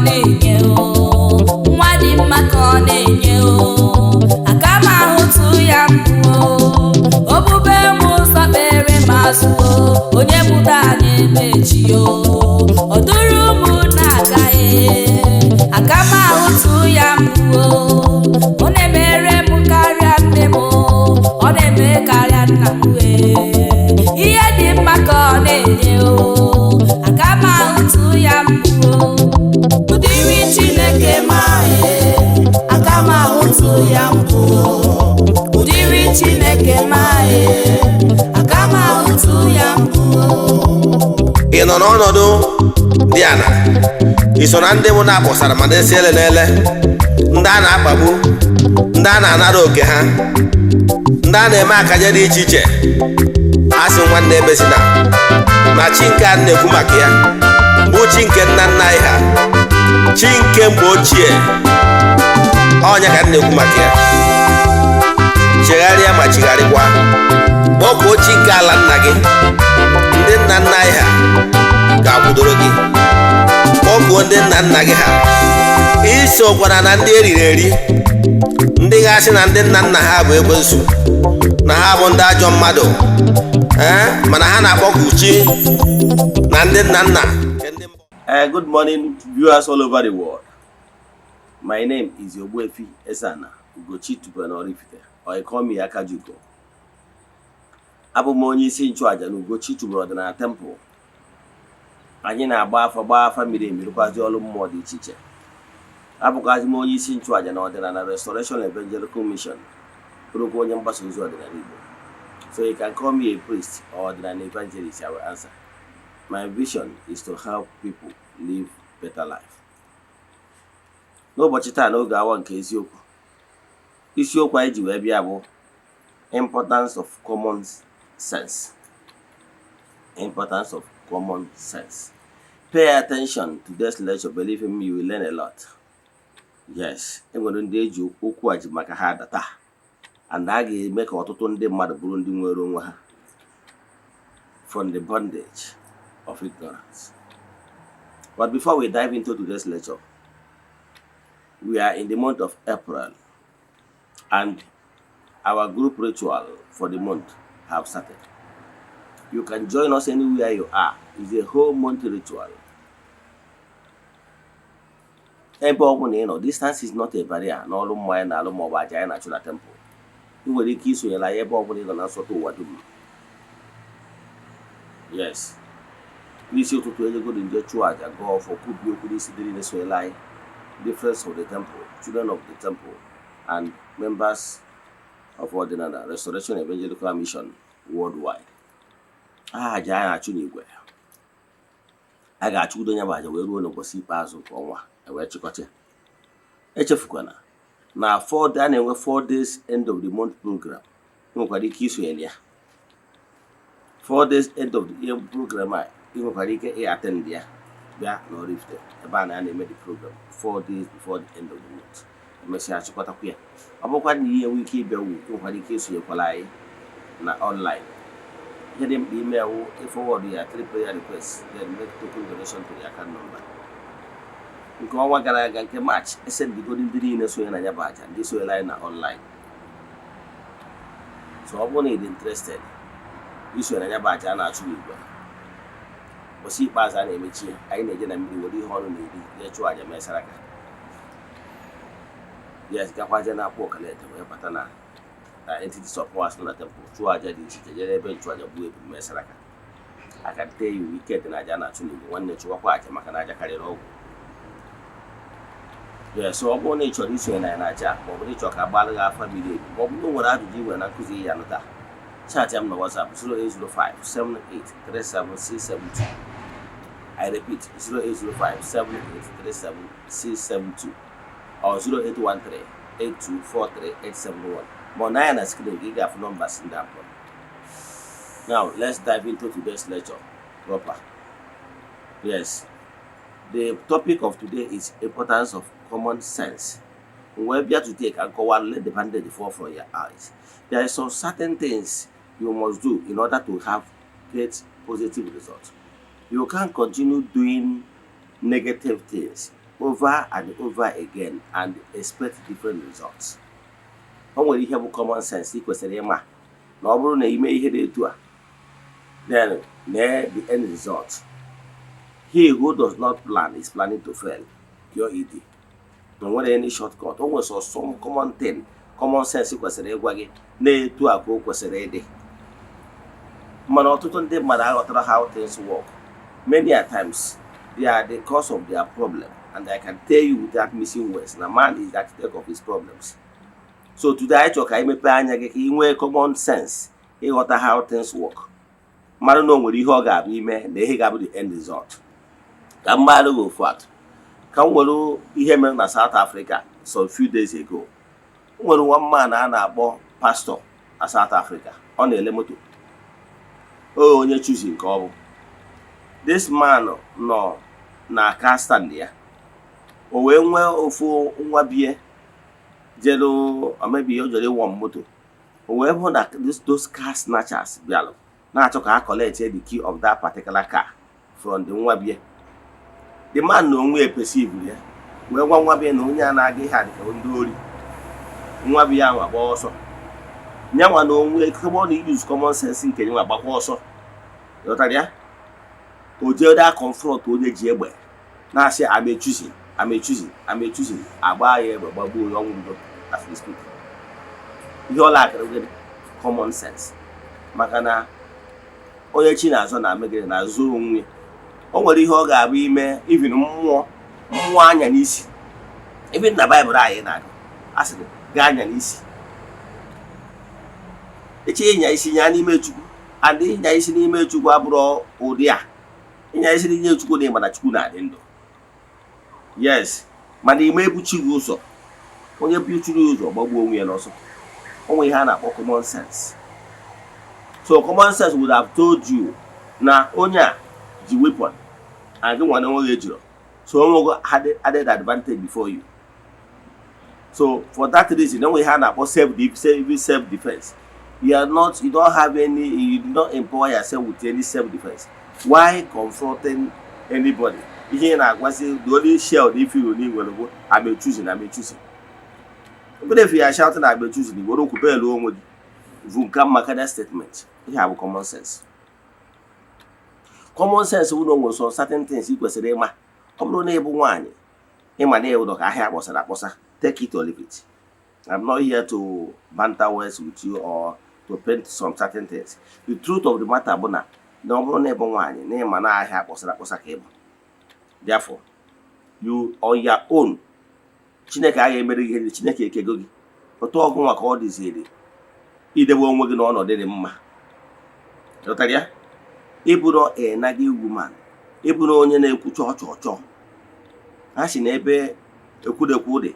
na-enye o, nwa dị mma ka ọ na-enye o, aka m ahụtụ ya mbụ o, obube m ụzọ kpere m azụ o, onye mụta anyị emechi o, ọ dụrụ m na-agaghị, aka m ahụtụ ya mbụ o, ọ na-emere m karịa nne m o, ọ na-eme karịa nna m wee ihe dị mma ka ọ na-enye o, aka m ahụtụ ya mbụ o, ụdịrị Chineke maghị, aka m ahụtụ ya mbụ o, ụdịrị Chineke maghị, aka m ahụtụ ya mbụ o. Ị nọ n'ọnọdụ dị ala, ị so na ndị bụ na-akpọsara ma na-esi ele n'ele, ndị a na-akpagbu, ndị a na-anara oke ha, ndị a na-eme akaje dị iche iche. A sị nwanne, ebezina na chi nke a na-ekwu maka ya bụ chi nke nna nna anyị ha, chi nke mgbe ochie. Ọnya ka m na-ekwu maka ya. Chegharịa ma chigharịkwa, kpọkuo chi nke ala nna gị. Ndị nna nna anyị ha ga-akwụdoro gị. Kpọkuo ndị nna nna gị ha. Isokwana na ndị eriri eri, ndị ga-asị na ndị nna nna ha bụ ekwensu, na ha bụ ndị ajọ mmadụ, ee, mana ha na-akpọku chi na ndị nna nna nke ndị mbụ. Good morning, viewers all over the world. My name is Ogbuefi Ezana Ugochi Tubelu Oraifite, or you call me Akajugo. Abụ m onye isi nchụaja na Ugochi Tubelu Ọdịnala Temple. Anyị na-agba afa, gbaa afa miri emi, rụkwazi ọrụ mmụọ dị iche iche. Abụkwazi m onye isi nchụaja na Ọdịnala Restoration Evangelical Mission, bụrụkwa onye mgbasa ozi ọdịnala Igbo. So you can call me a priest or ọdịnala evangelist, I will answer. My vision is to help people live better life. N'ụbọchị taa, n'oge awa nke eziokwu, isiokwu anyị ji wee bịa bụ importance of common sense. Importance of common sense. Pay attention to this lecture. Believe in me, you will learn a lot. Yes, e nwere ndị eji okwu a ji maka ha data, and a ga-eme ka ọtụtụ ndị mmadụ bụrụ ndị nwere onwe ha from the bondage of ignorance. But before we dive into today's lecture, we are in the month of April and our group ritual for the month have started. You can join us anywhere you are. It's a whole month ritual. Ebe ọ bụla ị nọ, distance is not a barrier n'ọrụ mmụọ anyị na-alụ maọbụ aja anyị na-achụ na temple. Ị nwere ike isonyere anyị ebe ọ bụla ị nọ na nsọtụ ụwa dum. Yes. N'isi ụtụtụ, ejegoro nje chụọ aja, gọọ ọfọ, kwubie okwu n'isi ndị niile sonyere anyị, the friends of the temple, children of the temple, and members of Ọdịnala Restoration Evangelical Mission worldwide. Aha aja anyị na-achụ n'igwe, a ga-achụkwudo ya bụ aja wee ruo n'ụbọchị ikpeazụ nke ọnwa, wee chịkọta ya. Echefukwana na four a na-enwe 4 days end of the month program. Ị nwekwara ike isonye na ya. 4 days end of the year program a, ị nwekwara ike ị attend ya, bịa na Oraifite ebe a na a na-eme the program 4 days before the end of the month. Emesịa, chịkọtakwa ya. Ọ bụrụkwa na ihe nwee ike ịbịa wu, ị nwekwara ike isonyekwara anyị na online. Ihe dị mkpa ime wụ forward ya three prayer requests, then make token donation to the account number. Nke ọnwa gara aga, nke March, esendigoro ndị niile sonye na ya bụ aja, ndị sonyere anyị na online. So ọ bụrụ na ị dị interested isonye na ya bụ aja a na-achụ n'igwe, ụbọchị ikpeazụ a na-emechi, anyị na-eje na mmiri were ihe ọnụ na-eri jee chụọ aja, mee saraka. Yes, gakwa je na-akwụ ọkalete wee bata na entities of powers nọ na temple, chụọ aja dị iche iche, jere ebe nchụaja, gbuo ebu, mee saraka. I can tell you, ike dị na aja na-achụ n'igwe. Nwanne, chụwakwa aja, maka na aja karịrị ọgwụ. Yes, so ọ bụrụ na ị chọrọ isonye na ya na aja, ma ọ bụ na ị chọrọ ka a gbalụ gị afa miri emi, ma ọ bụ na o nwere ajụjụ ị nwere na nkụzi ya nụta, chat m na WhatsApp 0805 7837672. I repeat, 0805 7837672 or 0813 8243871. Ma ọ na ya na screen gị, ị ga-afụ numbers ndị abụọ. Now let's dive into today's lecture proper. Yes, the topic of today is importance of common sense. Wee bịa today ka nkọwa, let the bandage fall from your eyes. There are some certain things you must do in order to have get positive results. You can't continue doing negative things. over and over again and expect different results. O nwere ihe bụ common sense ị kwesịrị ịma na ọ bụrụ na ime ihe dị etu a, then nee the end result. He who does not plan is planning to fail. Pure ed. O nwere any shortcut. O nwere so some common thing common sense kwesịrị ịgwa gị na-etu a ka o kwesịrị ịdị, mana ọtụtụ ndị mmadụ aghọtara how things work. Many a times they are the cause of their problem, and I can tell you without missing words na man is the architect of his problems. So today anyị chọrọ ka anyị mepee anya gị ka ị nwee common sense ịghọta how things work, mmadụ na o nwere ihe ọ ga-abụ ime na ihe ga-abụ the end result. Ka mmadụ gị ofu atụ, ka m were ihe mere na South Africa some few days ago. O nwere nwa man a na-akpọ pastor na South Africa. Ọ na-ele moto, o onye chuzi nke ọ bụ. This man nọ na car stand ya, o wee nwee ofu nwa bie jere, maybe o jere ịwọ moto, o wee hụ na those car snatchers bịalụ na-achọ ka ha collect the key of that particular car from the nwa bie. The man na onwe perceive ya, wee gwa nwa bie na onye a na-aga ihe a dịka ndị ori. Nwa bie ahụ agba ọsọ. Nyanwa na onwe kebe ọ na use common sense nke nyanwa, gbakwa ọsọ. Ghọtara ya? O jee daa confront onye ji egbe na-asị, "I'm a choosing, I'm a choosing, I'm a choosing." Agba ya egbe, gbagbuo ya, ọnwụ ndo as we speak. Ihe ọ lakịrị gịnị? Common sense. Maka na onye chi na-azọ na megide na-azụ onwe ya. O nwere ihe ọ ga-abụ ime, even mmụọ mmụọ anya n'isi. Even na Baịbụl anyị na-agụ, a sịrị gaa anya n'isi eche ịnya isi nya n'ime Chukwu. And ịnya isi n'ime Chukwu abụrụ ụdị a ịnya isi n'ime Chukwu na ịma na Chukwu na-adị ndụ, yes, mana ime ebuchi gị ụzọ. Onye buchiri ụzọ gbagbuo onwe ya n'ọsọ. Onwe ihe a na-akpọ common sense. So common sense would have told you na onye a ji weapon and gị nwa na onwe gị ejiro, so onwego added advantage before you. So for that reason, enwe ihe a na-akpọ self defense. You are not, you don't have any, you do not empower yourself with any self defense. Why confronting anybody? Ihe ị na-agwazi, the only shield if you na nwere bụ "I'm a choosing, I'm a choosing." Even if you are shouting "I'm a choosing," were okwu belu onwe gị vu nke maka that statement. Ihe a bụ common sense. Common sense bụ na o nwere some certain things ị kwesịrị ịma. Ọ bụrụ na ị bụ nwaanyị, ịma na ịwụdọ ka ahịa akpọsara akpọsa, take it or leave it. I'm not here to banter words with you or to paint some certain things. The truth of the matter bụ na na ọ bụrụ na ị bụ nwaanyị na ịma na ahịa akpọsara akpọsa ka ị bụ, therefore you on your own, Chineke agaghị emere gị ihe. Chineke ekego gị otu ọgụ nwa ka ọ dịziri idebe onwe gị n'ọnọdụ dị mma. Ghọtara ya? Ịbụrụ a nagging woman, ịbụrụ onye na-ekwu chọọ chọọ chọọ, ha si n'ebe ekwudekwu dị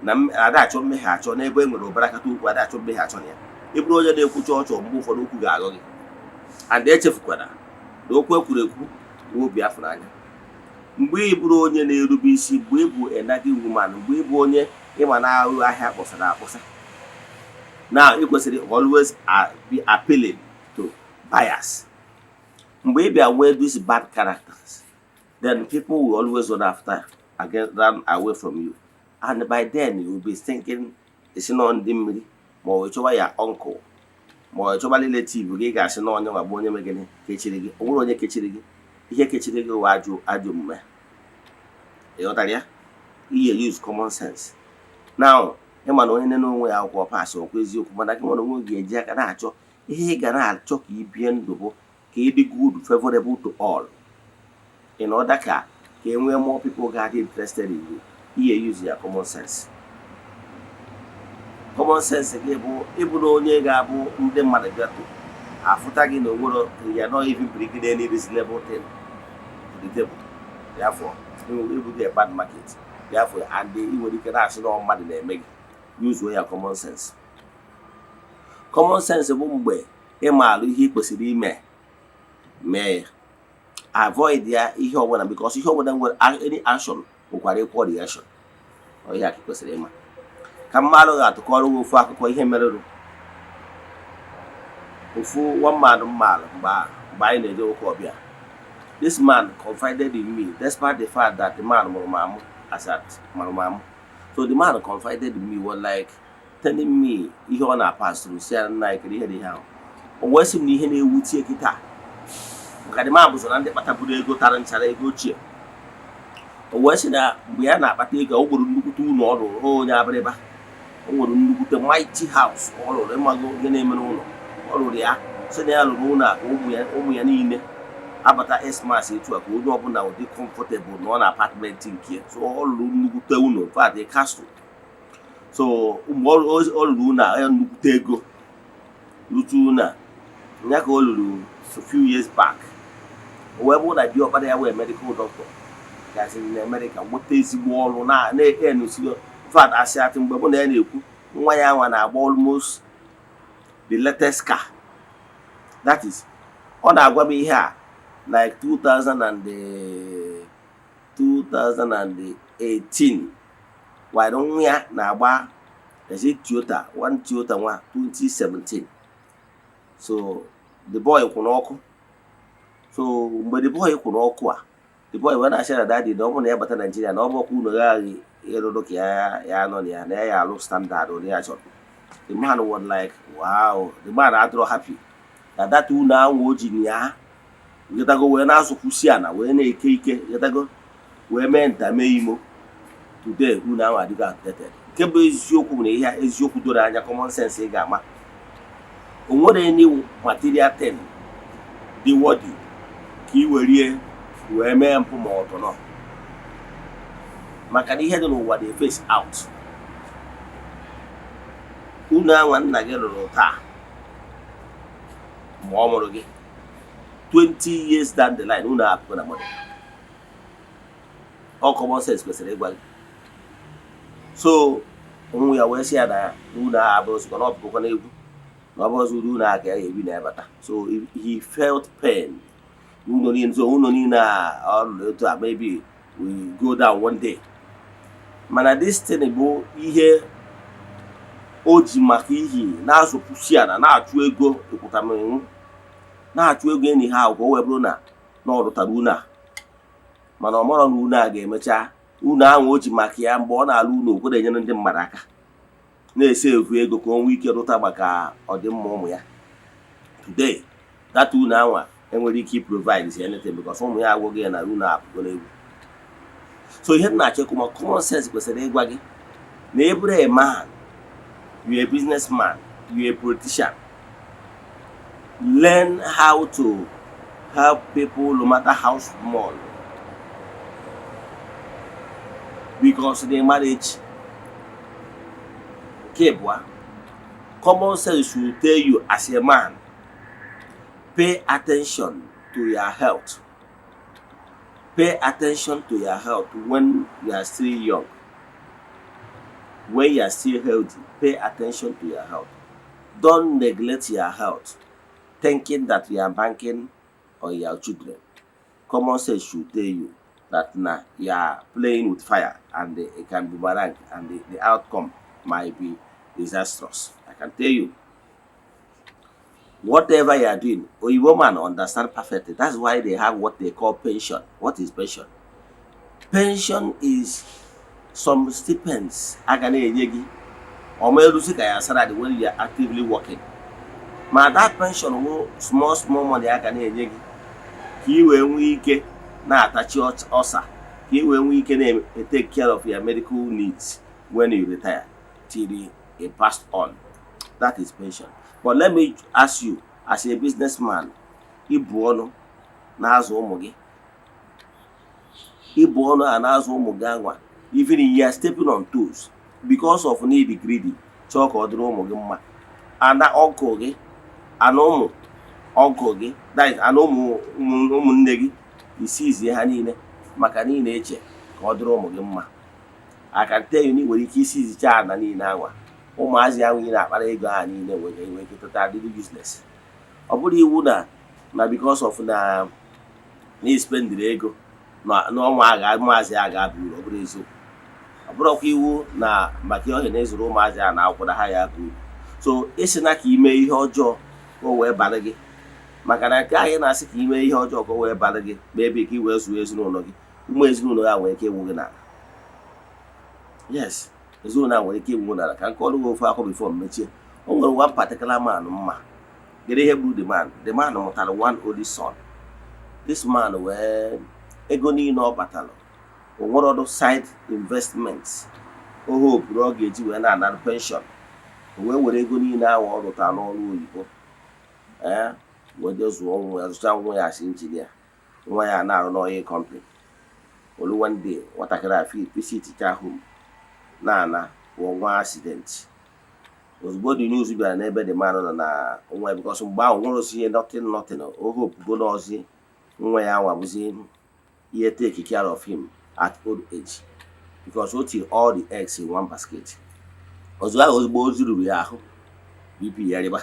na ada achọ mmehie achọ n'ebe e nwere ụbara kata ukwu, ada achọ mmehie achọ na ya. Ịbụrụ onye na-ekwu chọọ chọọ, mgbe ụfọdụ okwu ga-aghọ gị. And echefukwara na okwu ekwuru ekwu bụ obi afọ n'anya. Mgbe ị bụrụ onye na-erube isi, mgbe ị bụ a nagging woman, mgbe ị bụ onye ịma na ahụ ahịa kpọsara akpọsa, now ị kwesịrị always be appealing to buyers. Mgbe ị bịa nwee these bad characters, then people will always run after again, run away from you, and by then you will be thinking esi nọ ndị mmiri, ma ọ chọba ya uncle, ma ọ chọba relative gị, ga-asị na onye nwa bụ onye megịnị kechiri gị. O nwere onye kechiri gị? Ihe kechiri gị wụ ajọ omume. Ị ghọtara ya? Ihe use common sense now. Ịma na onye nene onwe ya akwụkwọ pasị okwu eziokwu, mana gị nwere onwe gị ga-eji aka na-achọ ihe ị ga na-achọ ka ị bie ndụ bụ ka ị dị good, favorable to all, in order ka e nwee more people ga-adị interested in you. Ihe use ya common sense. Common sense gị bụ ịbụrụ onye ga-abụ ndị mmadụ bịatụ afụta gị na onwere, you are not even bringing any reasonable thing to the table. Therefore, ịbụghị a bad market. Therefore, and ị nwere ike na-asị na ọ mmadụ na-eme gị. Use ya common sense. Common sense bụ mgbe ị maara ihe ị kwesịrị ime, mee ya, avoid ya ihe ọbụla, because ihe ọbụla nwere any action nwekwara equal reaction. Ọ ihe a ka ị kwesịrị ịma. Ka mmadụ ga-atụkọrọ gị ofu akụkọ ihe merụrụ ofu one man mmalụ mgbe anyị na-eje ụka ọbịa. This man confided in me despite the fact that the man mụrụ m amụ. As at marụmamụ. So the man confided in me, was like telling me ihe ọ na-pass through. Si ya, nna ya, kedu ihe dị ihe ahụ? O wee sị m na ihe na-ewute kịta, maka the man bụ so na ndị kpataburu ego, tara nchara ego ochie. O wee sị na mgbe ya na-akpata ego, o nwere nnukwute ụlọ ọ rụrụ. Onye Abịrịba, o nwere nnukwute mighty house ọ rụrụ. Ịmago ihe na-eme n'ụlọ ọ rụrụ ya. Sị na ya rụrụ ụlọ a ka ụmụ ya niile abata Xmas etu a, ka onye ọbụla ụdị comfortable nọ na apartment nke ya. So ọ rụrụ nnukwute ụlọ, in fact, a castle. So mgbe ọ rụrụ ụlọ a, ya nnukwute ego rụtu ụlọ a ya ka ọ rụrụ few years back. O wee bụrụ na diọkpara ya wee medical doctor gaziri na Amerịka, nweta ezigbo ọrụ na na-enusi. In fact, asị atị mgbe mụ na ya na-ekwu, nwa ya nwa na-agba almost the latest car. That is, ọ na-agwa m ihe a like 2000 and 2018, while nwa ya na-agba, is it Toyota, one Toyota nwa 2017. So the boy kwụ n'ọkụ. So mgbe the boy kwụ n'ọkụ a, the boy wee na-asị na daddy, na ọ bụrụ na ya bata Naijiria, na ọ bụ ọkụ ụlọ ya aghaghị ịrụrụ ka ya ya nọ na ya, na ya ya alụ standard ụdị ya chọrọ. The man was like, wow. The man adịrọ happy na that ụlọ ahụ o ji na ya gịtago wee na-asụkwusi ana, wee na-eke ike gịtago, wee mee nta mee imo. Today ụlọ ahụ adịgo outdated. Nke bụ eziokwu bụ na ihe eziokwu doro anya, common sense ị ga-ama, o nwere any material thing dị worthy ka ị werie wee mee mpụ ma ọ tọnọ, maka na ihe dị n'ụwa dị face out. Unu anwa nna gị rụrụ taa ma ọ mụrụ gị, 20 years down the line, unu apụgo na model. Ọ common sense kwesịrị ịgwa gị. So ụmụ ya wee sị ya na unu a abụrụzikwa na ọ pụgokwa n'egwu, na ọ bụrụzi ụdị unu a ka ya ga-ebi na ya bata. So he felt pain. Ụlọ niile, so ụlọ niile a ọ rụrụ etu a, maybe we go down one day. Mana this thing bụ ihe o ji maka ihi na-azụpụsi ala, na-achụ ego ekwutaminwu, na-achụ ego enyi ha ahụ, ka o wee bụrụ na na ọ rụtara unu a. Mana ọ marọ na unu a ga-emecha unu ahụ o ji maka ya mgbe ọ na-alụ unu okwere enyere ndị mmadụ aka, na-ese evu ego ka o nwee ike rụta maka ọdịmma ụmụ ya. Today that unu anwa enwere ike provide anything, because ụmụ ya agwụghị ya na unu apụgo n'egwu. So ihe m na-achọ ma, common sense kwesịrị ịgwa gị na ị bụrụ a man, you a businessman, you a politician, learn how to help people no matter how small, because the marriage nke abụọ, common sense should tell you, as a man, pay attention to your health. Pay attention to your health when you are still young, when you are still healthy. Pay attention to your health. Don't neglect your health thinking that you are banking on your children. Common sense should tell you that now you are playing with fire and it can boomerang and the outcome might be disastrous. I can tell you, whatever you are doing, Oyibo man understand perfectly. That's why they have what they call pension. What is pension? Pension is some stipends a ga na-enye gị, ọ ma eruzi ka ya salary when you are actively working. Ma that pension wụ small small money a ga na-enye gị ka ị wee nwee ike na-atachi ọsa, ka ị wee nwee ike na-take care of your medical needs when you retire till you pass on. That is pension. But let me ask you, as a businessman, ibu ọnụ na-azụ ụmụ gị, ibu ọnụ a na-azụ ụmụ gị anwa, even you are stepping on toes because of need, greedy, chọọ ka ọ dịrị ụmụ gị mma. Ana ọnkụ gị, ana ụmụ ọnkụ gị, that is, ana ụmụ ụmụnne gị, isi izie ha niile maka na ị na-eche ka ọ dịrị ụmụ gị mma. I can tell you na ị nwere ike isi izicha ana niile anwa, ụmụazị ahụ ị na-akpara ego ha niile nwere ike tụta adịrị useless. Ọ bụrụ iwu na because of na ị spendịrị ego n'ọnwa a, ụmụazị a ga-aba uru. Ọ bụrụ eziokwu, ọ bụrụkwa iwu na maka ihe na ịzụrụ ụmụazị a na akwụkwọ na ha ya aba uru. So ịsị na ka ime ihe ọjọọ ka o wee bara gị, maka na nke anyị na-asị ka ime ihe ọjọọ ka o wee bara gị, ma ebe ka ị wee zụọ ezinụlọ gị, ụmụ ezinụlọ ya nwere ike ịwụ gị n'ala. Yes, ezinụlọ a nwere ike igbu n'ala. Ka nke ọrụ gị ofe akọ before mechie. O nwere one particular man mma. Kedu ihe gburu the man? The man mụtara one only son. This man wee ego niile ọ batara, o nwere ọdụ side investment o hopuru ọ ga-eji wee na-anara pension. O wee were ego niile ahụ ọ rụtara n'ọrụ oyibo, ee, wee jee zụọ nwa ya, zụcha nwa ya asị engineer. Nwa ya na-arụ n'oil company. Olu one day, nwatakịrị a visit cha home na-ana wụọ nwa accident. Ozugbo the news bịara n'ebe the man nọ na nwa ya, because mgbe ahụ nwere osi ihe, nothing, nothing. O hope go n'ọzi nwa ya nwa bụzi ihe take care of him at old age, because o tiri all the eggs in one basket. Ozugbo ahụ, ozugbo ozi ruru ya ahụ, BP ya rịba,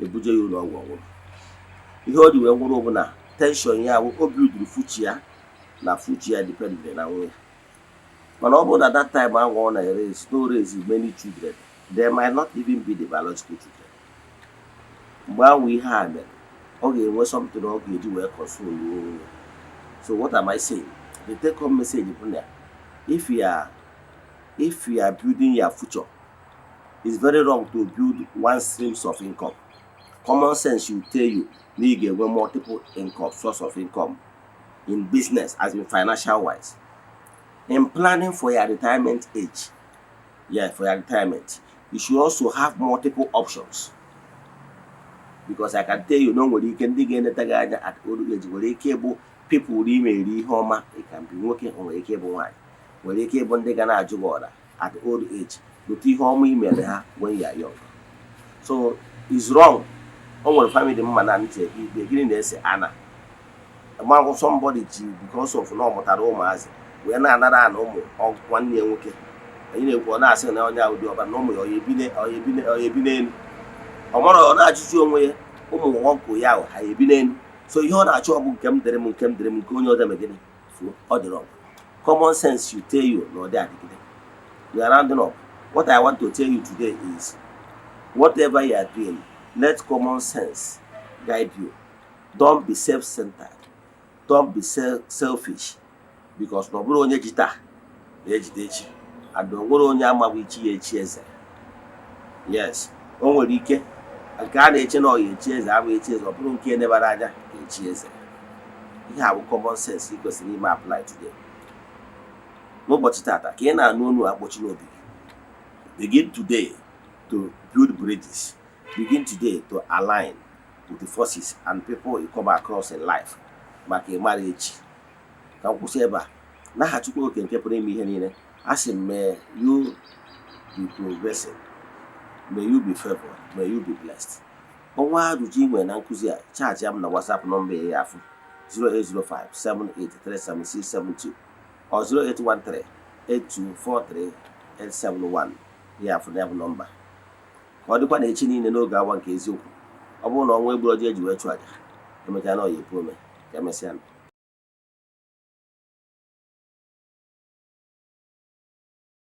ebuje ya ụlọ ọgwụ, ọgwụrụ. Ihe o ji wee nwụrụ bụ na tension ya bụ o builduru future ya, na future ya depended na nwa ya. Mana ọ bụrụ na that time ahụ ọ na-raise no raise many children, they might not even be the biological children. Mgbe ahụ ihe a mere, ọ ga-enwe something ọ ga-eji wee console onwe ya. So what am I saying? The take home message bụ na if you are building your future, it's very wrong to build one streams of income. Common sense should tell you na ị ga-enwe multiple income, source of income in business, as in financial wise, in planning for your retirement age. Yeah, for your retirement, you should also have multiple options, because I can tell you na o nwere ike ndị ga-eneta gị anya at old age nwere ike ịbụ people imeri ihe ọma. It can be nwoke, o nwere ike ịbụ nwaanyị, nwere ike ịbụ ndị ga na-ajụ gị ọra at old age otu ihe ọma imere ha when you are young. So it's wrong. O nwere family mma na ntị ekpe ikpe. Gịnị na-ese ana mmanwụ? Somebody ji because of na ọ mụtara ụmụazị wee na-anara ana ụmụ nwanne ya nwoke. Anyị na-ekwu, ọ na-asị na onye ahụ dị ọbara na ụmụ ya ọ ya ebi n'elu. Ọ mara, ọ na-ajụzi onwe ya, ụmụ nwoke ya ahụ ha ebi n'elu. So ihe ọ na-achọ ọ bụ nke m dịrị m, nke m dịrị m, nke onye ọzọ megịnị fuo. Ọ dị wrong. Common sense should tell you na ọ dị adịgide. We are rounding up. What I want to tell you today is, whatever you are doing, let common sense guide you. Don't be self-centered, don't be selfish, because na ọ bụrụ onye ji taa na-ejide echi, and o nwere onye amaghị ichi ya echi eze. Yes, o nwere ike nke a na-eche na ọ ya echi eze abụghị echi eze. Ọ bụrụ nke enebara anya ga-echi eze. Ihe a bụ common sense ị kwesịrị ime apply today. N'ụbọchị tata ka ị na-anụ onu akpọchi n'obi gị, begin today to build bridges. Begin today to align with the forces and people you come across in life, maka ịmara echi. Ka m kwụsị ebe a. N'aha Chukwu Oke nke pụrụ ime ihe niile, a sị m, may you be progressing, may you be favored, may you be blessed. Ọnwa ajụjụ ị nwere na nkụzi a, chat m na WhatsApp nọmba ya afụ 0805 7837672 or 0813 8243 871. Ya afụ na ya bụ nọmba. Ka ọ dịkwa na echi niile n'oge awa nke eziokwu. Ọ bụrụ na ọnwa egburu ọjọọ eji wee chụ aja, emechaa na ọ ya epu ome. Ka emesịa.